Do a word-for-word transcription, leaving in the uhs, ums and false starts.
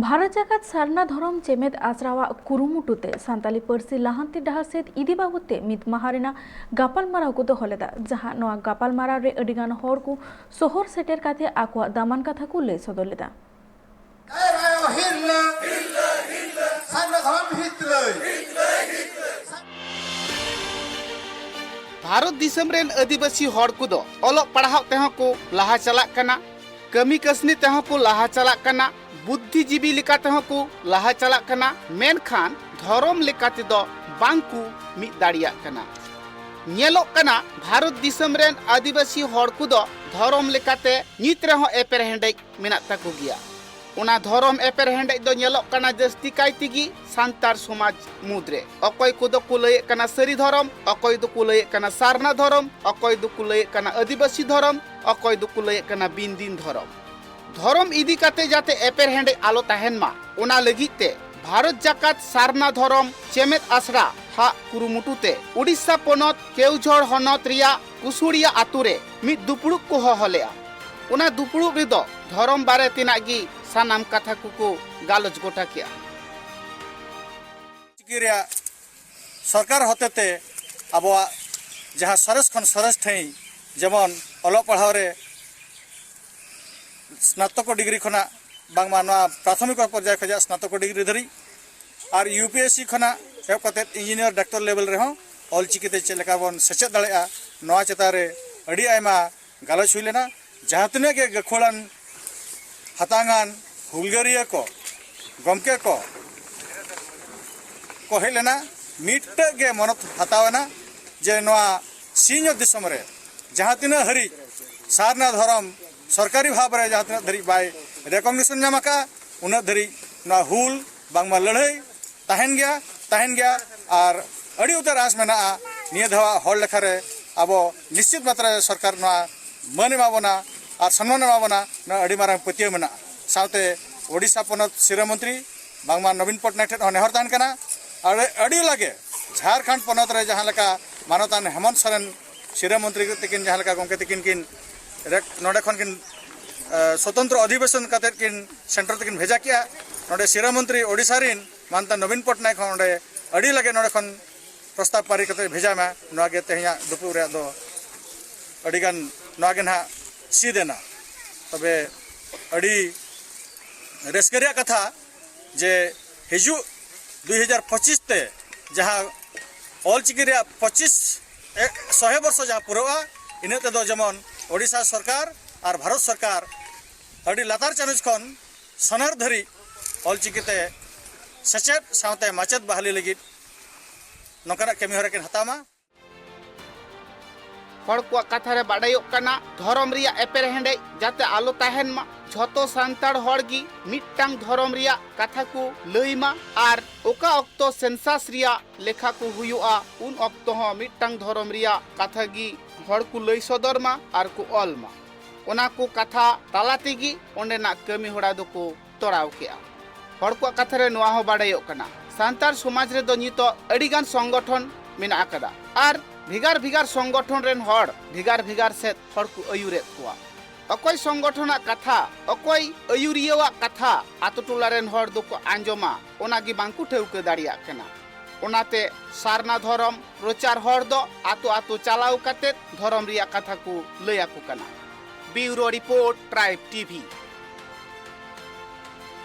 ᱵᱷᱟᱨᱚᱛ ᱡᱟᱠᱟᱛ ᱥᱟᱨᱱᱟ ᱫᱷᱚᱨᱚᱢ ᱪᱮᱢᱮᱫ ᱟᱥᱲᱟᱣᱟᱜ ᱠᱩᱨᱩᱢᱩᱴᱩ ᱛᱮ ᱥᱟᱱᱛᱟᱞᱤ ᱯᱟᱹᱨᱥᱤ ᱞᱟᱦᱟᱱᱛᱤ ᱰᱟᱦᱟᱨ ᱥᱮᱫ ᱤᱫᱤ ᱵᱟᱵᱚᱫ ᱛᱮ ᱢᱤᱫ ᱢᱟᱦᱟ ᱨᱮᱱᱟᱜ ᱜᱟᱯᱟᱞᱢᱟᱨᱟᱣ ᱠᱚ ᱫᱚᱦᱚ ᱞᱮᱫᱟ, ᱡᱟᱦᱟᱸ ᱱᱚᱣᱟ ᱜᱟᱯᱟᱞᱢᱟᱨᱟᱣ ᱨᱮ ᱟᱹᱰᱤ ᱜᱟᱱ ᱦᱚᱲ ᱠᱚ ᱥᱚᱦᱚᱨ ᱥᱮᱴᱮᱨ ᱠᱟᱛᱮ ᱟᱠᱚᱣᱟᱜ ᱫᱟᱢᱟᱱ ᱠᱟᱛᱷᱟ ᱠᱚ ᱞᱟᱹᱭ ᱥᱚᱫᱚᱨ ᱞᱮᱫᱟ᱾ ᱮ ᱨᱟᱭᱚ ᱦᱤᱨᱞᱟᱹ, ᱥᱟᱨᱱᱟ ᱫᱷᱚᱨᱚᱢ ᱦᱤᱛᱞᱟᱹᱭ᱾ ᱵᱷᱟᱨᱚᱛ ᱫᱤᱥᱚᱢ ᱨᱮᱱ ᱟᱹᱫᱤᱵᱟᱹᱥᱤ ᱦᱚᱲ ᱠᱚᱫᱚ ᱚᱞᱚᱜ ᱯᱟᱲᱦᱟᱣ ᱛᱮᱦᱚᱸ ᱠᱚ ᱞᱟᱦᱟ ᱪᱟᱞᱟᱜ ᱠᱟᱱᱟ, ᱠᱟᱹᱢᱤ ᱠᱟᱹᱥᱱᱤ ᱛᱮᱦᱚᱸ ᱠᱚ ᱞᱟᱦᱟ ᱪᱟᱞᱟᱜ ᱠᱟᱱᱟ, ᱵᱩᱫᱽᱫᱷᱤᱡᱤᱵᱤ ᱞᱮᱠᱟ ᱛᱮᱦᱚᱸ ᱠᱚ ᱞᱟᱦᱟ ᱪᱟᱞᱟᱜ ᱠᱟᱱᱟ, ᱢᱮᱱᱠᱷᱟᱱ ᱫᱷᱚᱨᱚᱢ ᱞᱮᱠᱟ ᱛᱮᱫᱚ ᱵᱟᱝ ᱠᱚ ᱢᱤᱫ ᱫᱟᱲᱮᱭᱟᱜ ᱠᱟᱱᱟ᱾ ᱧᱮᱞᱚᱜ ᱠᱟᱱᱟ, ᱵᱷᱟᱨᱚᱛ ᱫᱤᱥᱚᱢ ᱨᱮᱱ ᱟᱹᱫᱤᱵᱟᱹᱥᱤ ᱦᱚᱲ ᱠᱚᱫᱚ ᱫᱷᱚᱨᱚᱢ ᱞᱮᱠᱟᱛᱮ ᱱᱤᱛ ᱨᱮᱦᱚᱸ ᱮᱯᱮᱨᱦᱮᱸᱰᱮᱡ ᱢᱮᱱᱟᱜ ᱛᱟᱠᱚ ᱜᱮᱭᱟ᱾ ᱚᱱᱟ ᱫᱷᱚᱨᱚᱢ ᱮᱯᱮᱨᱦᱮᱸᱰᱮᱡ ᱫᱚ ᱧᱮᱞᱚᱜ ᱠᱟᱱᱟ ᱡᱟᱹᱥᱛᱤ ᱠᱟᱭ ᱛᱮᱜᱮ ᱥᱟᱱᱛᱟᱲ ᱥᱚᱢᱟᱡᱽ ᱢᱩᱫᱽᱨᱮ᱾ ᱚᱠᱚᱭ ᱠᱚᱫᱚ ᱠᱚ ᱞᱟᱹᱭᱮᱫ ᱠᱟᱱᱟ ᱥᱟᱹᱨᱤ ᱫᱷᱚᱨᱚᱢ, ᱚᱠᱚᱭ ᱫᱚᱠᱚ ᱞᱟᱹᱭᱮᱫ ᱠᱟᱱᱟ ᱥᱟᱨᱱᱟ ᱫᱷᱚᱨᱚᱢ, ᱚᱠᱚᱭ ᱫᱚᱠᱚ ᱞᱟᱹᱭᱮᱫ ᱠᱟᱱᱟ ᱟᱹᱫᱤᱵᱟᱹᱥᱤ ᱫᱷᱚᱨᱚᱢ, ᱚᱠᱚᱭ ᱫᱚᱠᱚ ᱞᱟᱹᱭᱮᱫ ᱠᱟᱱᱟ ᱵᱤᱱ ᱫᱤᱱ ᱫᱷᱚᱨᱚᱢ᱾ ᱫᱷᱚᱨᱚᱢ ᱤᱫᱤ ᱠᱟᱛᱮ ᱡᱟᱛᱮ ᱮᱯᱮᱨᱦᱮᱸᱰᱮᱡ ᱟᱞᱚ ᱛᱟᱦᱮᱱ ᱢᱟ, ᱚᱱᱟ ᱞᱟᱹᱜᱤᱫ ᱛᱮ ᱵᱷᱟᱨᱚᱛ ᱡᱟᱠᱟᱛ ᱥᱟᱨᱱᱟ ᱫᱷᱚᱨᱚᱢ ᱪᱮᱢᱮᱫ ᱟᱥᱲᱟ ᱦᱟᱜ ᱠᱩᱨᱩᱢᱩᱴᱩ ᱛᱮ ᱳᱰᱤᱥᱟ ᱯᱚᱱᱚᱛ ᱠᱮᱣᱡᱷᱚᱲ ᱦᱚᱱᱚᱛ ᱨᱮᱭᱟᱜ ᱠᱩᱥᱩᱲᱤᱭᱟ ᱟᱛᱳ ᱨᱮ ᱢᱤᱫ ᱫᱩᱯᱲᱩᱵ ᱠᱚ ᱦᱚᱦᱚ ᱞᱮᱫᱼᱟ᱾ ᱚᱱᱟ ᱫᱩᱯᱲᱩᱵ ᱨᱮᱫᱚ ᱫᱷᱚᱨᱚᱢ ᱵᱟᱨᱮ ᱛᱮᱱᱟᱜ ᱜᱮ ᱥᱟᱱᱟᱢ ᱠᱟᱛᱷᱟ ᱠᱚᱠᱚ ᱜᱟᱞᱚᱪ ᱜᱚᱴᱟ ᱠᱮᱫᱼᱟ᱾ ᱪᱤᱠᱤ ᱨᱮᱭᱟᱜ ᱥᱚᱨᱠᱟᱨ ᱦᱚᱛᱮᱛᱮ ᱟᱵᱚᱣᱟᱜ ᱡᱟᱦᱟᱸ ᱥᱚᱨᱮᱥ ᱠᱷᱚᱱ ᱥᱚᱨᱮᱥ ᱴᱷᱟᱹᱭ, ᱡᱮᱢᱚᱱ ᱚᱞᱚᱜ ᱯᱟᱲᱦᱟᱣ ᱨᱮ ᱥᱱᱟᱛᱚᱠ ᱰᱤᱜᱽᱨᱤ ᱠᱷᱚᱱᱟᱜ ᱵᱟᱝᱢᱟ ᱱᱚᱣᱟ ᱯᱨᱟᱛᱷᱚᱢᱤᱠ ᱯᱚᱨᱡᱟᱭ ᱠᱷᱚᱱᱟᱜ ᱥᱱᱟᱛᱚᱠ ᱰᱤᱜᱽᱨᱤ ᱫᱷᱟᱹᱨᱤᱡ ᱟᱨ ᱤᱭᱩ ᱯᱤ ᱮᱥ ᱥᱤ ᱠᱷᱚᱱᱟᱜ ᱮᱦᱚᱵ ᱠᱟᱛᱮ ᱤᱧᱡᱤᱱᱤᱭᱟᱨ ᱰᱟᱠᱛᱚᱨ ᱞᱮᱵᱮᱞ ᱨᱮᱦᱚᱸ ᱚᱞᱪᱤᱠᱤ ᱛᱮ ᱪᱮᱫ ᱞᱮᱠᱟ ᱵᱚᱱ ᱥᱮᱪᱮᱫ ᱫᱟᱲᱮᱭᱟᱜᱼᱟ, ᱱᱚᱣᱟ ᱪᱮᱛᱟᱱ ᱨᱮ ᱟᱹᱰᱤ ᱟᱭᱢᱟ ᱜᱟᱞᱚᱪ ᱦᱩᱭ ᱞᱮᱱᱟ᱾ ᱡᱟᱦᱟᱸ ᱛᱤᱱᱟᱹᱜ ᱜᱮ ᱜᱟᱹᱠᱷᱩᱲᱟᱱ ᱦᱟᱛᱟᱝᱟᱱ ᱦᱩᱞᱜᱟᱹᱨᱤᱭᱟᱹ ᱠᱚ, ᱜᱚᱢᱠᱮ ᱠᱚ ᱠᱚ ᱦᱮᱡ ᱞᱮᱱᱟ, ᱢᱤᱫᱴᱟᱹᱜ ᱜᱮ ᱢᱚᱱᱚᱛ ᱦᱟᱛᱟᱣ ᱮᱱᱟ ᱡᱮ ᱱᱚᱣᱟ ᱥᱤᱧᱚᱛ ᱫᱤᱥᱚᱢ ᱨᱮ ᱡᱟᱦᱟᱸ ᱛᱤᱱᱟᱹᱜ ᱦᱟᱹᱨᱤᱡ ᱥᱟᱨᱱᱟ ᱫᱷᱚᱨᱚᱢ ᱥᱚᱨᱠᱟᱨᱤ ᱵᱷᱟᱵᱽ ᱨᱮ ᱡᱟᱦᱟᱸ ᱛᱤᱱᱟᱹᱜ ᱫᱷᱟᱹᱨᱤᱡ ᱵᱟᱭ ᱨᱮᱠᱚᱜᱱᱤᱥᱚᱱ ᱧᱟᱢ ᱟᱠᱟᱫᱼᱟ, ᱩᱱᱟᱹᱜ ᱫᱷᱟᱹᱨᱤᱡ ᱱᱚᱣᱟ ᱦᱩᱞ ᱵᱟᱝᱢᱟ ᱞᱟᱹᱲᱦᱟᱹᱭ ᱛᱟᱦᱮᱱ ᱜᱮᱭᱟ, ᱛᱟᱦᱮᱱ ᱜᱮᱭᱟ᱾ ᱟᱨ ᱟᱹᱰᱤ ᱩᱛᱟᱹᱨ ᱟᱸᱥ ᱢᱮᱱᱟᱜᱼᱟ, ᱱᱤᱭᱟᱹ ᱫᱷᱟᱣᱟᱜ ᱦᱚᱲ ᱞᱮᱠᱷᱟ ᱨᱮ ᱟᱵᱚ ᱱᱤᱥᱪᱤᱛ ᱢᱟᱛᱨᱟ ᱨᱮ ᱥᱚᱨᱠᱟᱨ ᱱᱚᱣᱟ ᱢᱟᱹᱱ ᱮᱢᱟ ᱵᱚᱱᱟ ᱟᱨ ᱥᱚᱱᱢᱟᱱ ᱮᱢᱟ ᱵᱚᱱᱟ, ᱱᱚᱣᱟ ᱟᱹᱰᱤ ᱢᱟᱨᱟᱝ ᱯᱟᱹᱛᱭᱟᱹᱣ ᱢᱮᱱᱟᱜᱼᱟ᱾ ᱥᱟᱶᱛᱮ ᱳᱰᱤᱥᱟ ᱯᱚᱱᱚᱛ ᱥᱤᱨᱟᱹ ᱢᱚᱱᱛᱨᱤ ᱵᱟᱝᱢᱟ ᱱᱚᱵᱤᱱ ᱯᱚᱴᱱᱟᱭᱮᱠ ᱴᱷᱮᱱ ᱦᱚᱸ ᱱᱮᱦᱚᱨ ᱛᱟᱦᱮᱱ ᱠᱟᱱᱟ, ᱟᱹᱰᱤ, ᱟᱹᱰᱤ ᱞᱟᱜᱮ ᱡᱷᱟᱲᱠᱷᱚᱸᱰ ᱯᱚᱱᱚᱛ ᱨᱮ ᱡᱟᱦᱟᱸ ᱞᱮᱠᱟ ᱢᱟᱱᱚᱛᱟᱱ ᱦᱮᱢᱚᱱᱛ ᱥᱚᱨᱮᱱ ᱥᱤᱨᱟᱹ ᱢᱚᱱᱛᱨᱤ ᱛᱟᱹᱠᱤᱱ ᱡᱟᱦᱟᱸ ᱞᱮᱠᱟ ᱜᱚᱢᱠᱮ ᱛᱟᱹᱠᱤᱱ ᱠᱤᱱ ᱨᱮ-, ᱱᱚᱰᱮ ᱠᱷᱚᱱ ᱠᱤᱱ ᱥᱚᱛᱚᱱᱛᱨᱚ ᱚᱫᱷᱤᱵᱮᱥᱚᱱ ᱠᱟᱛᱮᱫ ᱠᱤᱱ ᱥᱮᱱᱴᱟᱨ ᱛᱮᱠᱤᱱ ᱵᱷᱮᱡᱟ ᱠᱮᱜᱼᱟ᱾ ᱱᱚᱰᱮ ᱥᱤᱨᱟᱹ ᱢᱚᱱᱛᱨᱤ ᱳᱰᱤᱥᱟ ᱨᱤᱱ ᱢᱟᱱᱛᱟᱱ ᱱᱚᱵᱤᱱ ᱯᱚᱴᱱᱟᱭᱮᱠ ᱦᱚᱸ ᱚᱸᱰᱮ ᱟᱹᱰᱤ ᱞᱟᱜᱮ ᱱᱚᱰᱮ ᱠᱷᱚᱱ ᱯᱨᱚᱥᱛᱟᱵ ᱯᱟᱹᱨᱤ ᱠᱟᱛᱮ ᱵᱷᱮᱡᱟ ᱢᱟ᱾ ᱱᱚᱣᱟ ᱜᱮ ᱛᱮᱦᱮᱧᱟᱜ ᱫᱩᱯᱲᱩᱵ ᱨᱮᱭᱟᱜ ᱫᱚ ᱟᱹᱰᱤ ᱜᱟᱱ ᱱᱚᱣᱟ ᱜᱮ ᱱᱟᱦᱟᱜ ᱥᱤᱫ ᱮᱱᱟ᱾ ᱛᱚᱵᱮ ᱟᱹᱰᱤ ᱨᱟᱹᱥᱠᱟᱹ ᱨᱮᱭᱟᱜ ᱠᱟᱛᱷᱟ ᱡᱮ ᱦᱤᱡᱩᱜ ᱫᱩᱭ ᱦᱟᱡᱟᱨ ᱯᱚᱸᱪᱤᱥ ᱛᱮ ᱡᱟᱦᱟᱸ ᱚᱞᱪᱤᱠᱤ ᱨᱮᱭᱟᱜ ᱯᱚᱸᱪᱤᱥ ᱮ, ᱥᱚᱦᱮ ᱵᱚᱨᱥᱚ ᱡᱟᱦᱟᱸ ᱯᱩᱨᱟᱹᱜᱼᱟ, ᱤᱱᱟᱹᱜ ᱛᱮᱫᱚ ᱡᱮᱢᱚᱱ ᱳᱰᱤᱥᱟ ᱥᱚᱨᱠᱟᱨ ᱟᱨ ᱵᱷᱟᱨᱚᱛ ᱥᱚᱨᱠᱟᱨ ᱟᱹᱰᱤ ᱞᱟᱛᱟᱨ ᱪᱟᱱᱟᱪ ᱠᱷᱚᱱ ᱥᱚᱱᱟᱨ ᱫᱷᱟᱹᱨᱤᱡ ᱚᱞᱪᱤᱠᱤ ᱛᱮ ᱥᱮᱪᱮᱫ ᱥᱟᱶᱛᱮ ᱢᱟᱪᱮᱫ ᱵᱟᱦᱟᱞᱤ ᱞᱟᱹᱜᱤᱫ ᱱᱚᱝᱠᱟᱱᱟᱜ ᱠᱟᱹᱢᱤ ᱦᱚᱨᱟ ᱠᱤᱱ ᱦᱟᱛᱟᱣ ᱢᱟ᱾ ᱦᱚᱲ ᱠᱚᱣᱟᱜ ᱠᱟᱛᱷᱟ ᱨᱮ ᱵᱟᱰᱟᱭᱚᱜ ᱠᱟᱱᱟ, ᱫᱷᱚᱨᱚᱢ ᱨᱮᱭᱟᱜ ᱮᱯᱮᱨᱦᱮᱸᱰᱮᱡ ᱡᱟᱛᱮ ᱟᱞᱚ ᱛᱟᱦᱮᱱ ᱢᱟ, ᱡᱷᱚᱛᱚ ᱥᱟᱱᱛᱟᱲ ᱦᱚᱲ ᱜᱮ ᱢᱤᱫᱴᱟᱝ ᱫᱷᱚᱨᱚᱢ ᱨᱮᱭᱟᱜ ᱠᱟᱛᱷᱟ ᱠᱚ ᱞᱟᱹᱭ ᱢᱟ, ᱟᱨ ᱚᱠᱟ ᱚᱠᱛᱚ ᱥᱮᱱᱥᱟᱥ ᱨᱮᱭᱟᱜ ᱞᱮᱠᱷᱟ ᱠᱚ ᱦᱩᱭᱩᱜᱼᱟ, ᱩᱱ ᱚᱠᱛᱚ ᱦᱚᱸ ᱢᱤᱫᱴᱟᱝ ᱫᱷᱚᱨᱚᱢ ᱨᱮᱭᱟᱜ ᱠᱟᱛᱷᱟ ᱜᱮ ᱦᱚᱲ ᱠᱚ ᱞᱟᱹᱭ ᱥᱚᱫᱚᱨ ᱢᱟ ᱟᱨ ᱠᱚ ᱚᱞ ᱢᱟ᱾ ᱚᱱᱟ ᱠᱚ ᱠᱟᱛᱷᱟ ᱛᱟᱞᱟ ᱛᱮᱜᱮ ᱚᱸᱰᱮᱱᱟᱜ ᱠᱟᱹᱢᱤ ᱦᱚᱨᱟ ᱫᱚᱠᱚ ᱛᱚᱨᱟᱣ ᱠᱮᱜᱼᱟ᱾ ᱦᱚᱲ ᱠᱚᱣᱟᱜ ᱠᱟᱛᱷᱟ ᱨᱮ ᱱᱚᱣᱟ ᱦᱚᱸ ᱵᱟᱰᱟᱭᱚᱜ ᱠᱟᱱᱟ, ᱥᱟᱱᱛᱟᱲ ᱥᱚᱢᱟᱡᱽ ᱨᱮᱫᱚ ᱱᱤᱛᱚᱜ ᱟᱹᱰᱤᱜᱟᱱ ᱥᱚᱝᱜᱚᱴᱷᱚᱱ ᱢᱮᱱᱟᱜ ᱟᱠᱟᱫᱟ ᱟᱨ ᱵᱷᱮᱜᱟᱨ ᱵᱷᱮᱜᱟᱨ ᱥᱚᱝᱜᱚᱴᱷᱚᱱ ᱨᱮᱱ ᱦᱚᱲ ᱵᱷᱮᱜᱟᱨ ᱵᱷᱮᱜᱟᱨ ᱥᱮᱫ ᱦᱚᱲ ᱠᱚ ᱟᱹᱭᱩᱨᱮᱫ ᱠᱚᱣᱟ᱾ ᱚᱠᱚᱭ ᱥᱚᱝᱜᱚᱴᱷᱚᱱᱟᱜ ᱠᱟᱛᱷᱟ, ᱚᱠᱚᱭ ᱟᱹᱭᱩᱨᱤᱭᱟᱹᱣᱟᱜ ᱠᱟᱛᱷᱟ ᱟᱛᱳ ᱴᱚᱞᱟ ᱨᱮᱱ ᱦᱚᱲ ᱫᱚᱠᱚ ᱟᱸᱡᱚᱢᱟ, ᱚᱱᱟ ᱜᱮ ᱵᱟᱝ ᱠᱚ ᱴᱷᱟᱹᱣᱠᱟᱹ ᱫᱟᱲᱮᱭᱟᱜ ᱠᱟᱱᱟ᱾ ᱚᱱᱟᱛᱮ ᱥᱟᱨᱱᱟ ᱫᱷᱚᱨᱚᱢ ᱯᱨᱚᱪᱟᱨ ᱦᱚᱲ ᱫᱚ ᱟᱛᱳ ᱟᱛᱳ ᱪᱟᱞᱟᱣ ᱠᱟᱛᱮ ᱫᱷᱚᱨᱚᱢ ᱨᱮᱭᱟᱜ ᱠᱟᱛᱷᱟ ᱠᱚ ᱞᱟᱹᱭ ᱟᱠᱚ ᱠᱟᱱᱟ᱾ Bureau Report, Tribe TV.